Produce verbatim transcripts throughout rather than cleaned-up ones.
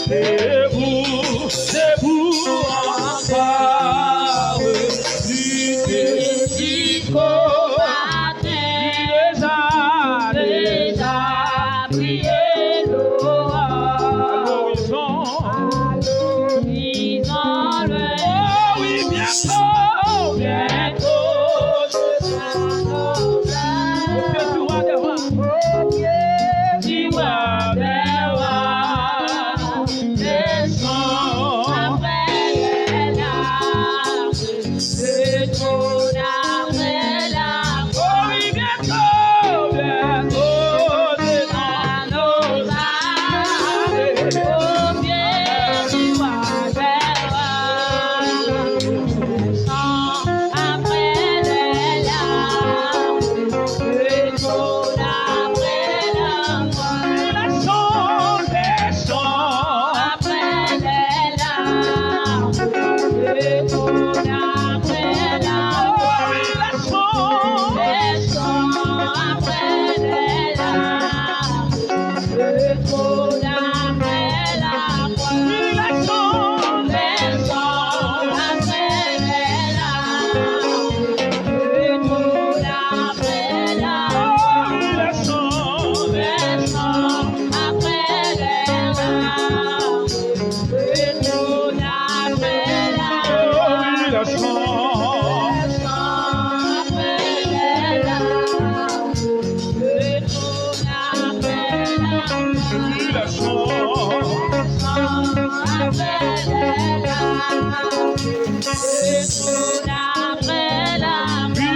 Debout, debout ankò, lite jis konbaten. Li deja, deja priye lwa. Alo, Dizon lwen. Oh wi, byento, byento. Au pied du roi des rois. Au pied du roi des rois. Descends après les larmes. Descends après la mort. Oh wi, byento, byento. Wi,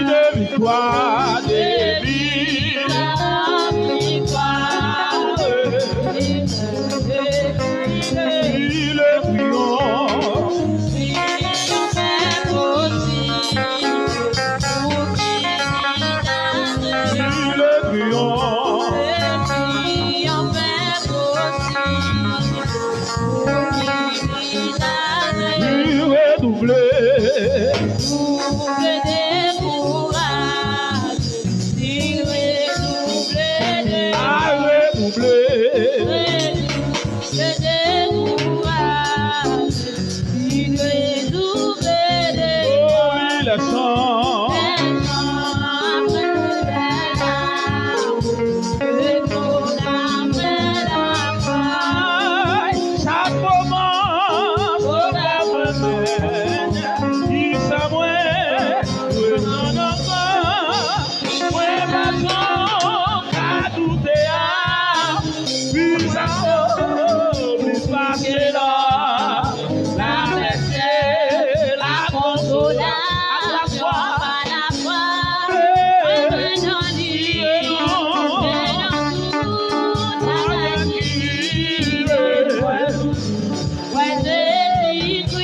de viktwa, de viktwa. Si le triyonf. Si le triyonf. Li redouble. A redouble. Oh wi, lè chan. Ay, chak moman, moman mwen menm, kisa mwen, mwen nan ankò. Mwen pa janm ka doute a, plis pase lò, la pèse, la konsolasyon pa lafwa. Mwen nan li, mwen nan tout sa ki rive.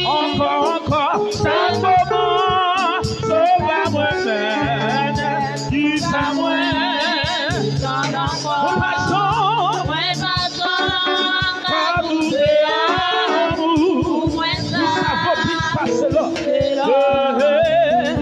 Ankò, ankò, chak moman, sovè mwen menm, kisa mwen, mwen pa janm ka doute a, ou sa vo plis pase lò. Eh, eh.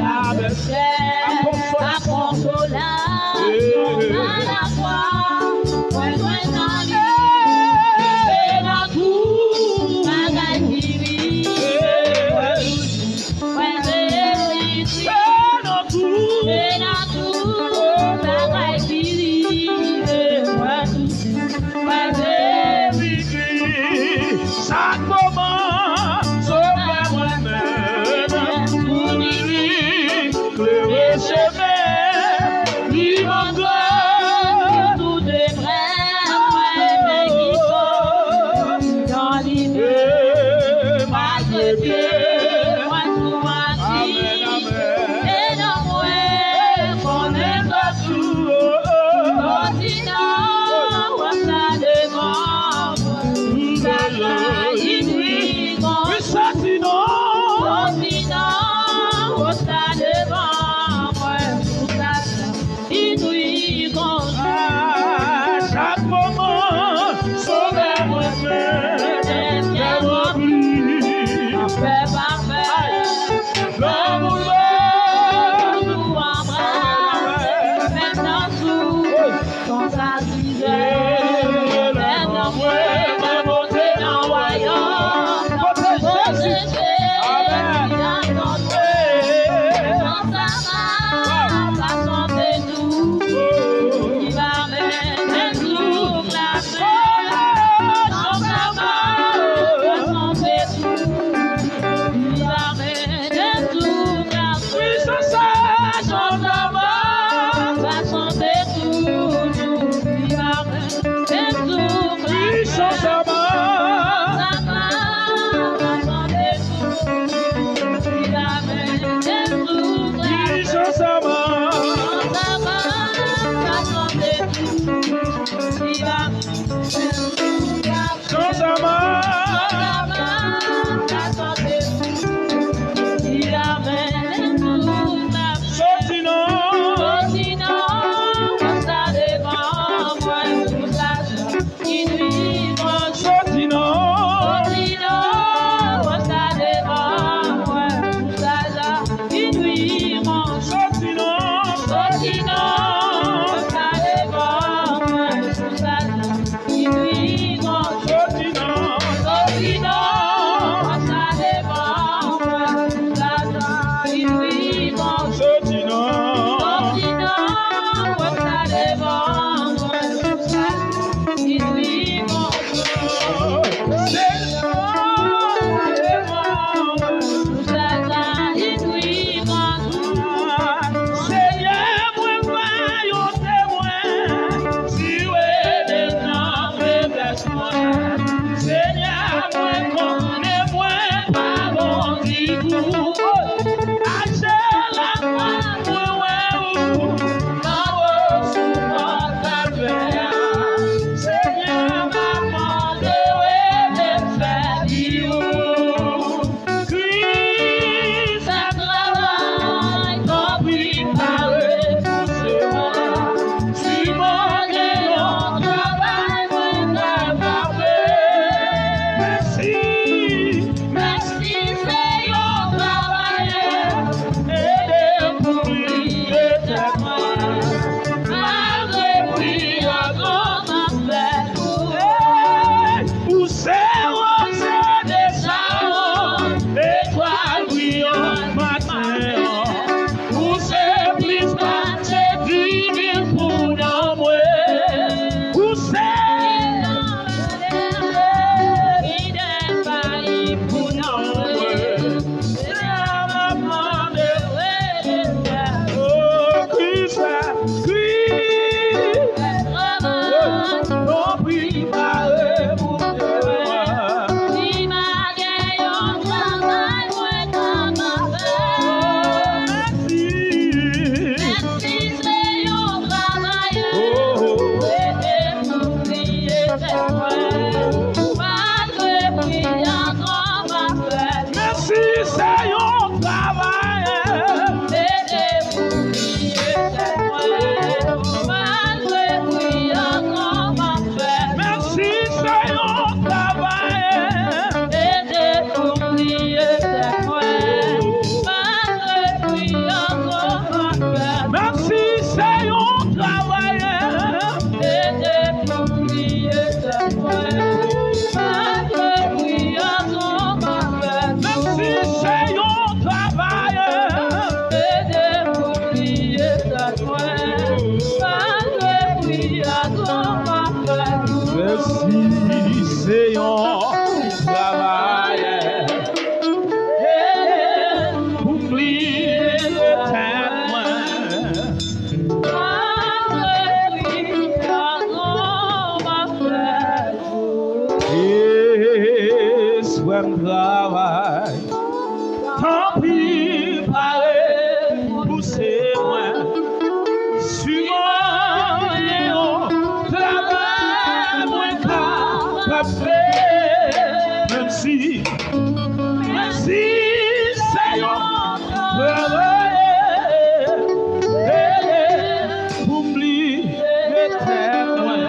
Pou m bliye tèt mwen.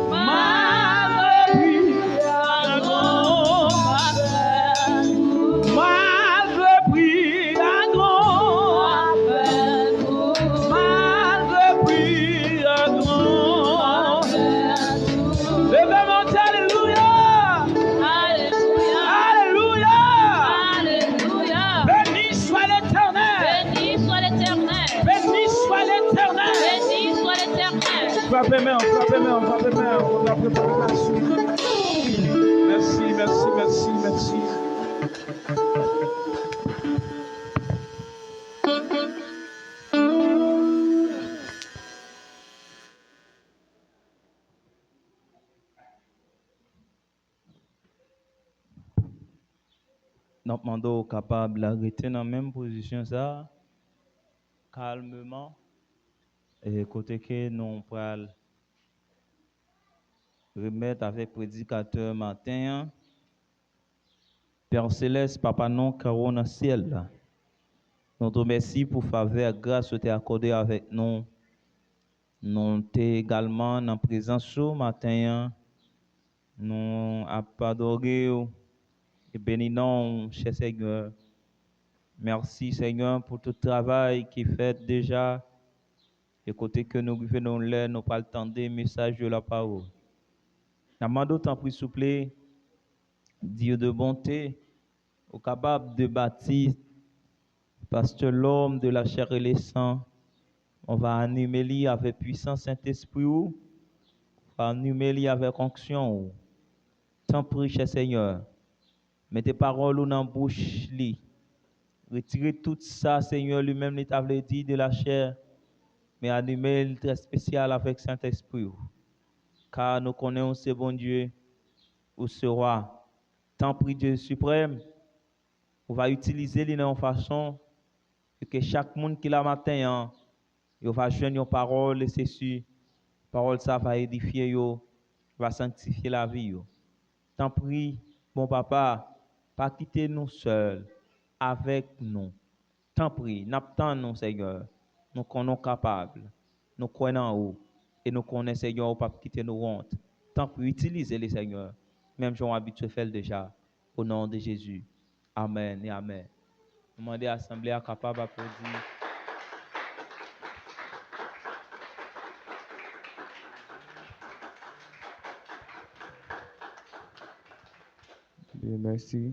Malgre pri a gran, malgre pri a gran, malgre pri a gran. Leve men w, di alelouya. Alelouya. Alelouya. Alelouya. Béni soit l'Éternel. Béni soit l'Éternel. Béni soit l'Éternel. Béni soit l'Éternel. Frape men w, frape men w, frape men w, nou ka prepare laswit. Mèsi, mèsi, mèsi, mèsi. N ap mande w kapab rete nan menm pozisyon sa a, kalmeman, e kote ke nou pral remèt avèk predikatè maten an. Pè Selès, Papa nou k ou nan syèl la, nou di w mèsi pou favè ak gras ou te akòde avèk nou. Nou te egalman nan prezans ou maten an. Nou ap adore w e beni non w, chè Senyè. Mèsi, Senyè, pou tout travay ki fèt deja e kote ke nou rive nan yon lè nou pral tande mesaj de la parole. N ap mande w, tanpri, souple, Dieu de bonté, ou kapab de bati pastè l'homme de la chair et le sang, on va animer li avèk pwisans Sentespri ou, on va animer li avèk onksyon ou. Tanpri, chè Senyè, mete pawòl ou nan bouch li. Retire tout sa, Senyè, li menm li ta vle di de la chair, men anime l trè espesyal avèk Sentespri ou. Ka nou konnen ou se Bondye, ou se Wa. Tanpri, Dye Siprèm, ou va itilize li nan yon fason e ke chak moun ki la maten an, yo va jwenn yon pawòl, e se si, pawòl sa va edifye yo, va sanktifye lavi yo. Tanpri, bon Papa, pa kite nou sèl, avèk nou. Tanpri, n ap tann ou, Senyè. Nou konnen w kapab. Nou kwè nan ou. E nou konnen, Senyè, ou p ap kite nou wont. Tanpri, itilize li, Senyè, menm jan w abitye fè l deja. O non de Jezi. Amèn e amèn. Nou mande asanble a kapab aplodi. Byen, mèsi.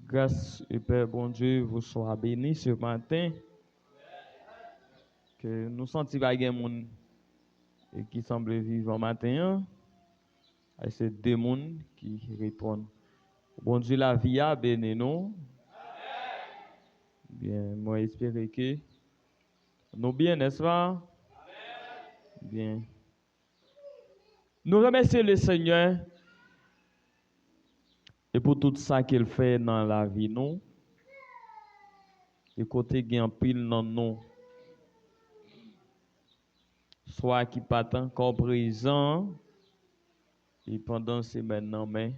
Gras e pè Bondye vous soit béni ce matin. Ke nou santi pa gen moun e ki sanble vivan maten an. Ay, se de moun ki reponn. Bondye lavi a beni nou. Byen, mwen espere ke nou byen, nèspa? Byen. Nou remèsye Lesenyè e pou tout sa ke l fè nan lavi nou. E kote gen anpil nan nou, swa ki pa t ankò prezan, e pandan semèn nan, men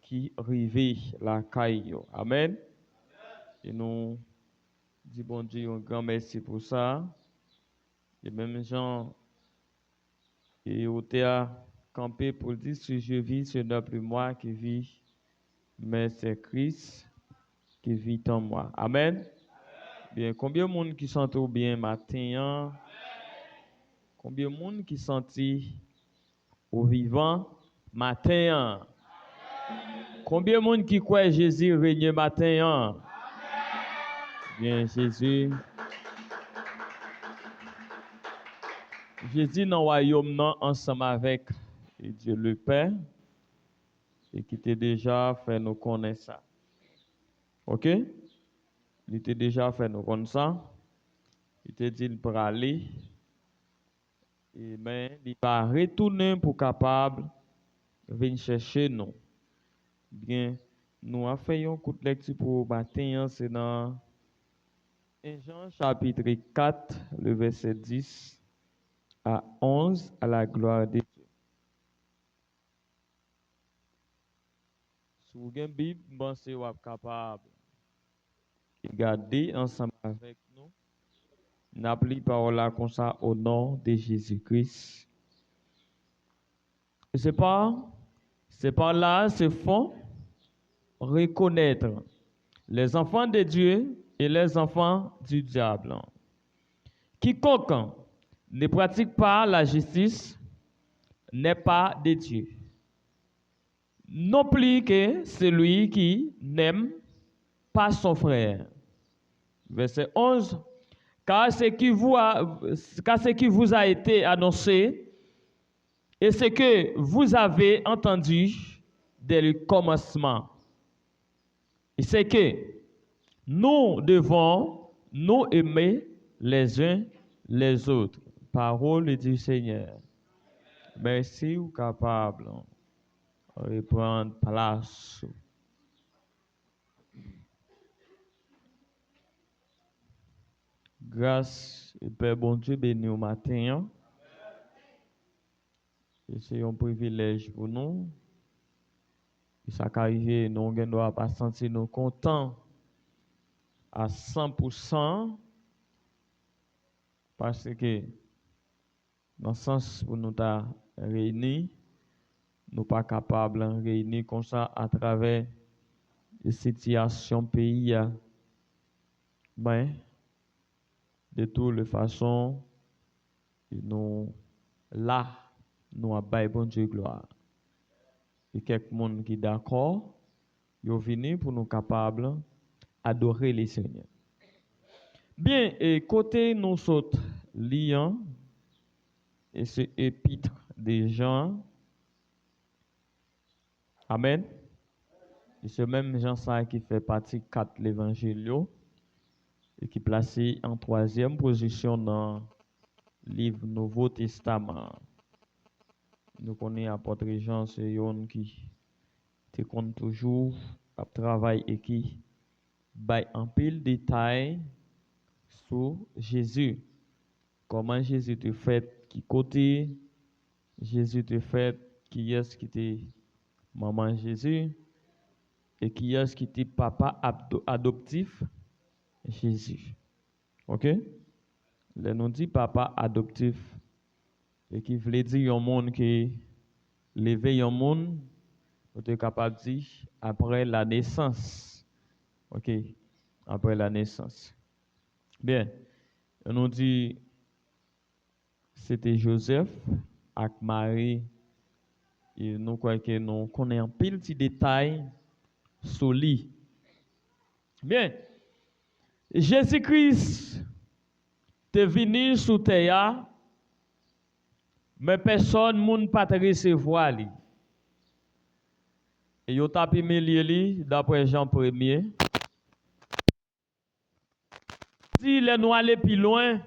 ki rive lakay yo. Amèn. E nou di Bondye yon gran mèsi pou sa. E menm jan e otè a kanpe pou l di, si je vis, ce n'est plus moi qui vis, men se Kris ki viv an mwen. Amèn. Byen, konbyen moun ki santi w byen maten an? Konbyen moun ki santi ou vivan maten an? Konbyen moun ki kwè Jezi renye maten an? Byen, Jezi. Jezi nan wayòm nan ansanm avèk Dye Lepè, e ki te deja fè nou konnen sa. Oke? Li te deja fè nou konn sa. Li te di l prale. E men, li pa retounen pou kapab vin chèche nou. Byen, nou ap fè yon kout lèkti pou maten an, se nan en Jan, chapitre quatre, le verset dix à onze, à la gloire de Dieu. Si w gen Bib, m panse w ap kapab gade ansanm avèk nou. N ap li pawòl la konsa, au nom de Jésus-Christ. Et c'est par, c'est par là se font reconnaître les enfants de Dieu et les enfants du diable. Quiconque ne pratique pas la justice n'est pas de Dieu, non plus que celui qui n'aime pas son frère. Verset onze. Car ce qui vous a, car ce qui vous a été annoncé et ce que vous avez entendu dès le commencement, c'est que nous devons nous aimer les uns les autres. Parole du Seigneur. Mèsi, ou kapab reprann plas ou. Gras e pè Bondye beni w maten an. E se yon privilèj pou nou. E sa ka rive, nou gen dwa pa santi nou kontan a san pou san, paske nan sans pou nou ta reyini, nou pa kapab reyini konsa atravè sitiyasyon peyi a. Men, de tout le fason, nou la, nou ap bay Bondye glwa. E kèk moun ki dakò, yo vini pou nou kapab adore le Senyè. Byen, e kote nou sot li an, e se Epit de Jan. Amèn. E se menm Jan sa ki fè pati kat Levanjil yo, e ki plase an twazyèm pozisyon nan liv Nouvo Testaman an. Nou konnen apot Jan se youn ki te konn toujou ap travay e ki bay anpil detay sou Jezi. Kòman Jezi te fèt, ki kote Jezi te fèt, kiyès ki te manman Jezi, e kiyès ki te papa abdo-, adoptif Jezi. Oke? Lè nou di papa adoptif, e ki vle di yon moun ki leve yon moun, nou te kapab di apre la nesans. Oke? Apre la nesans. Byen, nou di se te Jozèf ak Mari, e nou kwè ke nou konnen anpil ti detay sou li. Byen, Jezi Kris te vini sou tè a, men pèsòn moun pa t resevwa li. E yo t ap imilye li, dapre Jan premye. Di, lè nou ale pi lwen,